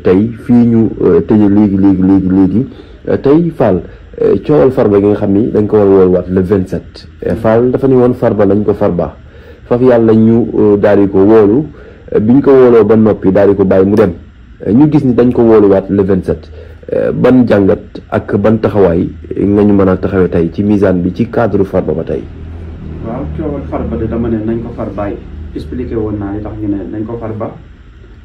tey fii ñu tëje léegi tey Fall coowal Farba gi nga xam ni dañ ko war a woowaat le 27 Fall dafa ni woon Farba lañ ko Farba faf yàlla ñu daal di ko woolu biñ ko wooloo ba noppi daal di ko bàyyi mu dem ñu gis ni dañ ko wooluwaat le 27 ban jàngat ak ban taxawaay nga ñu mën a taxawee tey ci misaan bi ci cadre Farba ba tey. waaw coowal Farba de dama ne nañ ko far bàyyi expliqué woon naa li tax ñu ne nañ ko Farba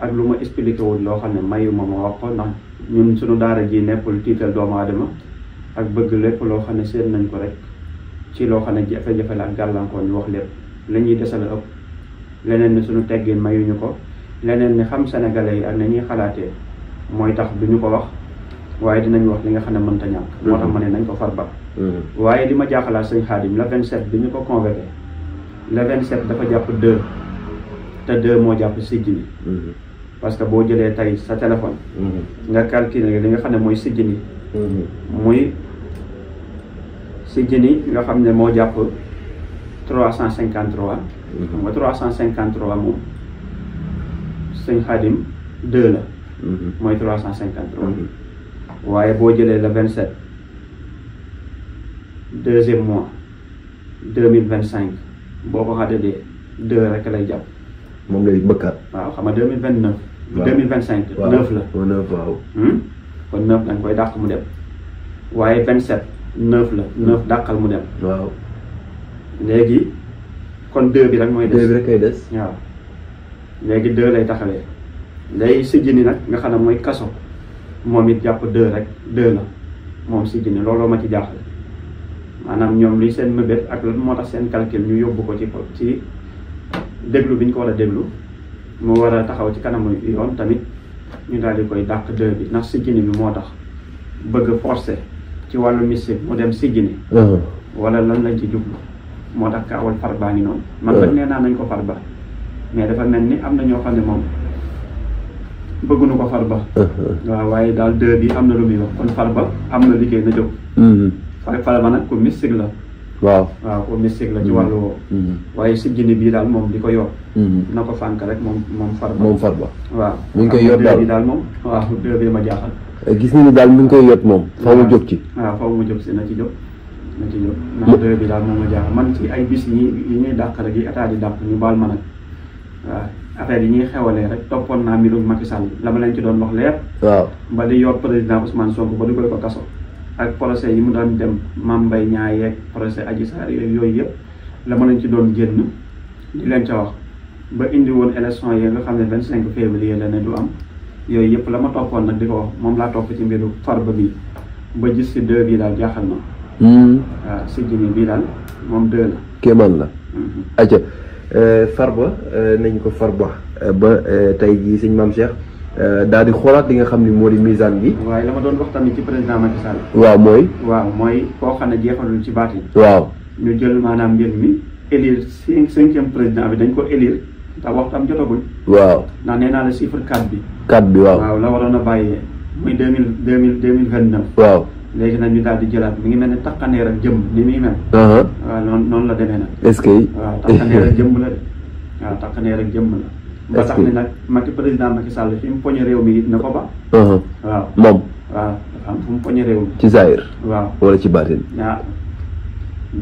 ak lu ma expliqué woon loo xam ne mayuma ma wax ko ndax ñun suñu daara ji nekkul tiital doomu aadama ak bëgg lépp loo xam ne seen nañ ko rek ci loo xam ne jafe-jafe la ak gàllankoor ñu wax lépp la ñuy desal ëpp leneen ni suñu teggin mayuñu ko leneen ni xam sénégalais yi ak na ñuy xalaatee mooy tax duñu ko wax waaye dinañ wax li nga xam ne mënta ñàkk moo tax ma ne nañ ko Farba waaye li ma jaaxalaat sëñ Xaadim le 27 bi ñu ko convoqué le 27 dafa jàpp 2 te 2 moo jàpp sijjini parce que boo jëlee tey sa téléphone nga calculer li nga xam ne mooy sijjini muy sijjini nga xam ne moo jàpp 353 xam nga 353 moom sëñ Xaadim 2 la mooy 353 waaye boo jëlee le 27 deuxième mois 2025 boo ko xaddee 2 rek lay jàpp moom lay bëkkaat waaw xam nga 2029 2025 9 la 9 waaw kon 9 da nga koy dàq mu dem waaye 27 9 la 9 dàqal mu dem waaw léegi kon 2 bi rek mooy des 2 bi rek kay des waaw léegi 2 lay taxawee léegi sijjini nag nga xam ne mooy kaso moom it jàpp 2 rek 2 la moom sijjini looloo ma ci jaaxle maanaam ñoom luy seen mëbét ak lan moo tax seen calcul ñu yóbbu ko ci déglu bi ñu ko war a déglu mu war a taxaw ci kanamu yoon tamit ñu daal di koy dàq 2 bi ndax sijjini bi moo tax bëgg forcé ci wàllu mystique mu dem sijjini wala lan lañ ci jublu moo tax kaawal Farba ngi noonu man nag nee naa nañ ko Farba mais dafa mel ni am na ñoo xam ne moom bëgguñu ko Farba waaw waaye daal 2 bi am na lu muy wax kon Farba am na liggéey na jóg Farba nag ku mystique la waaw ku mystique la ci wàllu woowu waaye sijjini bii daal moom di ko yor na ko fànk rek moom Farba waaw mu ngi koy yot daal bi daal moom waaw 2 bi ma jaaxal gis ni daal mu ngi koy yot moom faw mu jóg ci waaw faw mu jóg si na ci jóg ndax 2 bi daal moom ma jaaxal man ci ay bis yi ñuy dàq rek yi état di dàq ñu baal ma nag waaw affaire yi ñuy xewalee rek toppoon naa mbirum Macky Sall la ma leen ci doon wax leer waaw ba di yor président Ousmane Sonko ba dugal ko kaso ak procès yi mu daan dem Mame Mbaye Niang yeeg procès Adji Sarr yooyu yëpp la ma leen ci doon génn di leen ca wax ba indi woon élection yi nga xam ne 25 février la ne du am yooyu yëpp la ma toppoon nag di ko wax moom laa topp ci mbiru Farba bi ba gis si 2 bii daal jaaxal na waaw sijjini bii daal moom 2 la kéemaan la aca Farba nañ ko Farba ba tey jii sëñ Mame Cheikh daal di xoolaat li nga xam ni moo di misaan bi waaye la ma doon wax tamit ci président Macky Sall waaw mooy koo xam ne jeexalul ci baatin waaw ñu jël maanaam mbir mi élire 5e président bi dañ ko élire te waxtam jotaguñ waaw ndax nee naa la chiffre 4 bi 4 bi waaw la waroon a bàyyee muy 2029 waaw léegi nag ñu daal di jëlaat mi ngi mel ne takkandeer ak jëmm ni muy mel waaw noonu la demee nag est-ce que waaw takkandeer ak jëmm la de waaw takkandeer ak jëmm la ba tax ni nag président Macky Sall fi mu poñe réew mi it na ko ba waaw moom waaw dafa am fu mu poñe réew mi ci zaahir waaw wala ci baatin waaw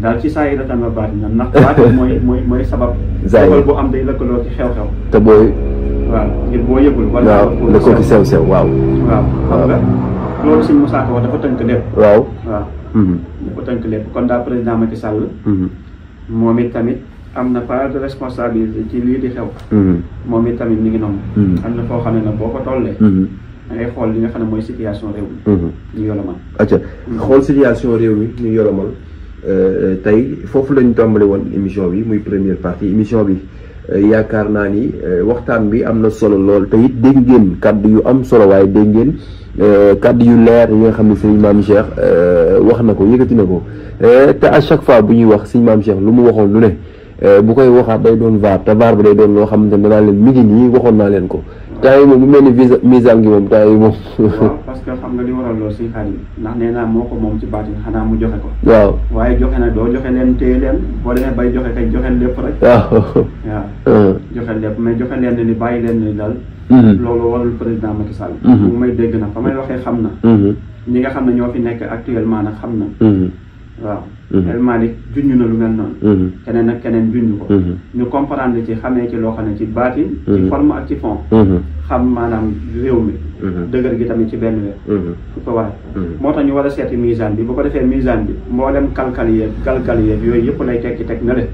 daal ci saa yi datam la baatin nag ndax baatin mooy sabab dogal bu am day lëkkaloo ci xew-xew te booy waaw ngir boo yëgul waaw lëkkoo ci sew-sew waaw xam nga loolu suñ Moussa Ka wax dafa tënk lépp waaw dafa tënk lépp kon daal président Macky Sall moom it tamit am na part de responsabilité ci lii di xew moom it tamit mi ngi noonu am na foo xam ne nag boo ko tollee da ngay xool li nga xam ne mooy situation réew mi ñu yolomal acca xool situation réew mi ñu yolomal tey foofu lañu tàmbali woon émission bi muy première partie émission bi yaakaar naa ni waxtaan bi am na solo lool te it dégg ngeen kàddu yu am solo waaye dégg ngeen kàddu yu leer yi nga xam ne sëñ Mame Cheikh wax na ko yëkkati na ko te à chaque fois bu ñuy wax sëñ Mame Cheikh lu mu waxoon lu ne bu koy waxaat day doon vaar te vaar ba day doon loo xamante ne danaa leen mi ngi nii waxoon naa leen ko temps yi moom bu mel ni misaan gi moom temps yi moom. waaw parce que xam nga li waral loolu suñu xarit ndax nee naa moo ko moom ci baatin xanaa mu joxe ko. waaw waaye joxe nag doo joxe leen téye leen boo demee bay joxe kay joxe lépp rek. waaw. joxe lépp mais joxe leen ni bàyyi leen ni daal. loolu warul président Macky Sall. mu may dégg na fa may waxee xam na. ñi nga xam ne ñoo fi nekk actuellement nag xam na. waaw. El Malick junj na lu mel noonu. keneen ak keneen junj ko. ñu comprendre ci xamee ci loo xam ne ci baatin. ci forme ak ci fond. xam maanaam réew mi. dëgër gi tamit ci benn weer. fu ko waral. moo tax ñu war a seeti misaan bi bu ko defee misaan bi mboolem kalkal yeeg galgal yeeg yooyu yëpp lay tekki teg na le.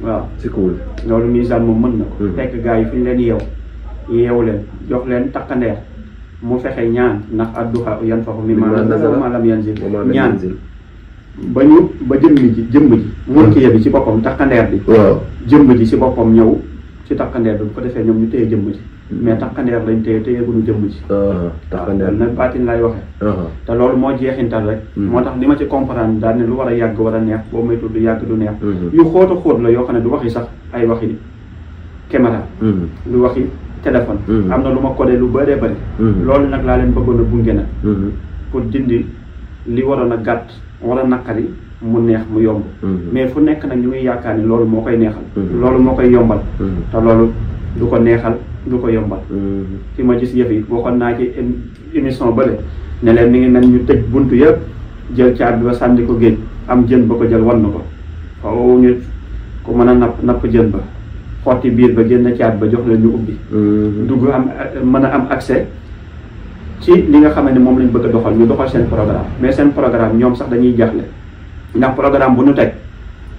waaw c'est cool. loolu misaan moom mën na ko. fekk gars yi fi ñu leen yeewu leen jox leen takkandeer mu fexe ñaan ndax adduha yan faxu mi maanaam yanzil ñaan. ba jëmm ji mulkiya bi ci boppam takkandeer bi. waaw jëmm ji ci boppam ñëw ci takkandeer bi bu ko defee ñoom ñu téye jëmm ji. mais takkandeer lañ téyeguñu jëmm ji. takkandeer nag baatin lay waxee. te loolu moo jeexintal rek. moo tax li ma ci comprendre daal ne lu war a yàgg war a neex boo may tudd yàgg du neex. yu xóot a xóot la yoo xam ne du waxi sax ay waxi caméra. lu waxi téléphone. am na lu ma codé lu bëree bëri. loolu nag laa leen bëggoon a bunge nag. pour dindi li waroon a gàtt. war a naqari mu neex mu yomb. mais fu nekk nag ñu ngi yaakaar ni loolu moo koy neexal. loolu moo koy yombal. te loolu du ko neexal du ko yombal. fi ma gis yëf yi waxoon naa ci émission bële ne leen mi ngi mel ñu tëj buntu yëpp jël caat bi ba sànni ko géej am jën ba ko jël wan na ko faaw ñu ku mën a napp jën ba xotti biir ba génn caat ba jox leen ñu ubbi. dugg am mën a am accès. ci li nga xam ne moom lañ bëgg a doxal ñu doxal seen programme mais seen programme ñoom sax dañuy jaxle ndax programme bu nu teg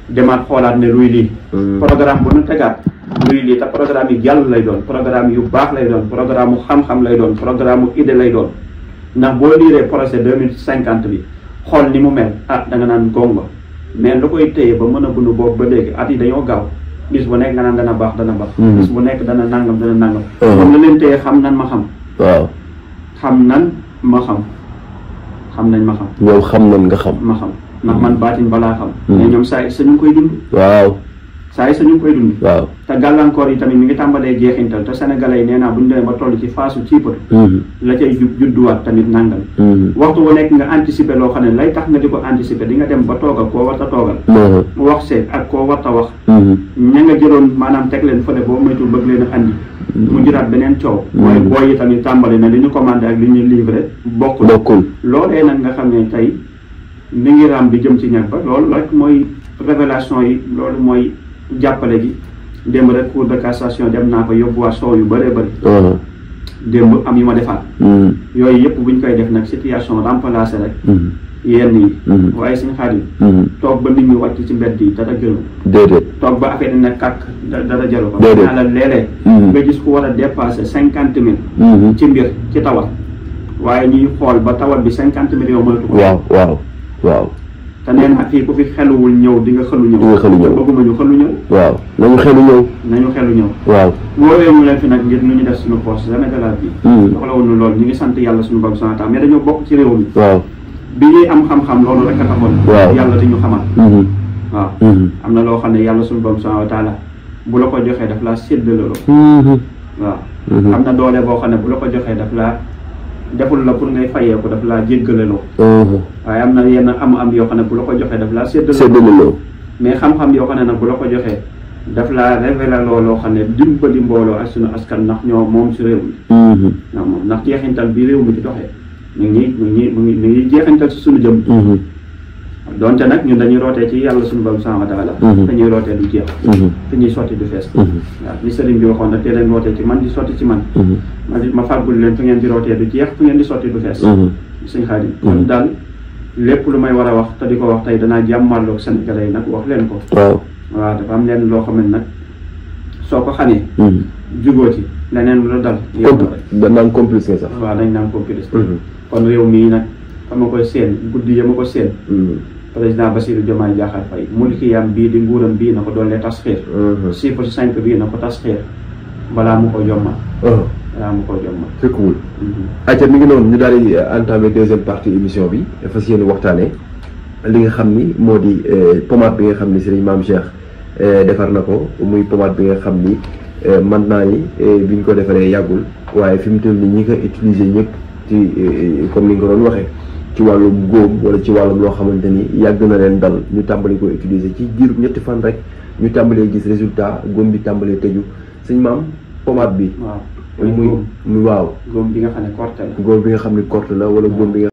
demaat xoolaat ne luy lii. programme bu nu tegaat luy lii te programme yi jàll lay doon programme yu baax lay doon programme mu xam-xam lay doon programme mu idée lay doon ndax boo liiree projet 2050 bi xool ni mu mel da nga naan gongo mais lu koy téye ba mën a gund boobu ba léegi at yi dañoo gaaw bis bu nekk nga naan dana baax dana baax. bis bu nekk dana nangam dana nangam. moom la leen téye xam nan ma xam. waaw. xam nan ma xam nañ ma xam. ñoom xam nañ nga xam. ma xam ndax man baatin balaa xam. mais ñoom saa yi sa ñu ngi koy dund. waaw. saa yi sa ñu ngi koy dund. waaw te gàllankoor yi tamit mi ngi tàmbalee jeexintal te sénégalais yi nee naa bu ñu demee ba toll ci phase su ciipatu. la cay judduwaat tamit nangal. waxtu bu nekk nga anticiper loo xam ne lay tax nga di ko anticiper di nga dem ba toogal koo war a toogal. wax seet ak koo war a wax. ña nga jëloon maanaam teg leen fële boo moytu bëgg leen a andi. mu juraat beneen coow. mooy booy yi tamit tàmbali na li ñu commandé ak li ñu livré bokkul. loolee nag nga xam ne tey mi ngi raam bi jëm ci ñag ba loolu rek mooy révélation yi loolu mooy jàppale gi démb rek cour de cassation dem naa ko yóbbuwaat soow yu bëree bëri. démb am yu ma defaat. yooyu yëpp buñ koy def nag situation remplacé rek. yenn yi. waaye suñu xarit. toog ba nit ñi wàcc ci mbedd yi dara jëlu. déedéet. toog ba affaire yi nag kàkk dara jëlu ko. déedéet naa la léeg-léeg. nga gis ku war a dépassé 50 000. ci mbir ci tawat. waaye ñuy xool ba tawat bi 50 millions mënatu ko. waaw. te nee naa fii ku fi xeluwul ñëw di nga xelu ñëw. bëgguma ñu xelu ñëw. waaw nañu xelu ñëw. waaw. woowee mu leen fi nag ngir nu ñu def suñu force jamais de la vie. soxlawuñu loolu ñu ngi sant yàlla suñu borom subhanahu wa ta'ala mais dañoo bokk ci réew mi. waaw. bi ñuy am xam-xam loolu rek a taxoon. waaw yàlla di ñu xamal. waaw. am na loo xam ne yàlla suñu borom subhanahu wa ta'ala bu la ko joxee daf laa séddale loo. waaw. am na doole boo xam ne bu la ko joxee daf laa deful la pour ngay fayeeku daf laa jéggale loo. waaye am na yenn am yoo xam ne bu la ko joxee daf laa séddale loo. mais xam-xam yoo xam ne nag bu la ko joxee daf laa révélé loo xam ne dimbali mbooloo ak suñu askan ndax ñoo moom si réew mi. waaw moom ndax jeexintal bi réew mi di doxee. ñu ngi jeexantal si suñu jëm. donte nag ñun dañuy rootee ci yàlla suñu borom subhanahu wa ta'ala. dañuy rootee du jeex. dañuy sotti du fees. waaw li sëriñ bi waxoon nag te leen rootee ci man di sotti ci man. ma fàggul leen fu ngeen di rootee du jeex fu ngeen di sotti du fees. suñ xarit kon daal lépp lu may war a wax te di ko wax tey danaa jàmmarloog Sénégalais yi nag wax leen ko. waaw dafa am leen loo xam ne nag soo ko xamee. jugoo ci leneen lu la dal. dañ naan complice nga sax. waaw dañ naan complice. kon réew mii nag fa ma koy seen guddi ya ma ko seen. président Bassirou Diomaye Diakhar Faye mulkiyam bii di nguuram bii na ko doole tas xiir. 6/5 bii na ko tas xiir balaa mu ko jommal. c'est cool. ayca mi ngi noonu ñu daal di entamé deuxième partie émission bi fas yéene waxtaanee li nga xam ni moo di pommade bi nga xam ni Serigne Mame Cheikh defar na ko muy pommade bi nga xam ni mën naa ni bi ñu ko defaree yàggul waaye fi mu toll nii ñi ko utiliser ñëpp ci comme ni nga ko doon waxee ci wàllum góom wala ci wàllum loo xamante ni yàgg na leen dal ñu tàmbali ko utiliser ci diirub ñetti fan rek ñu tàmbalee gis résultat góom bi tàmbalee tëju sëñ maam pommade bi. waaw muy waaw. góom bi nga xam ne corte la. góom bi nga xam ne corte la wala góom bi nga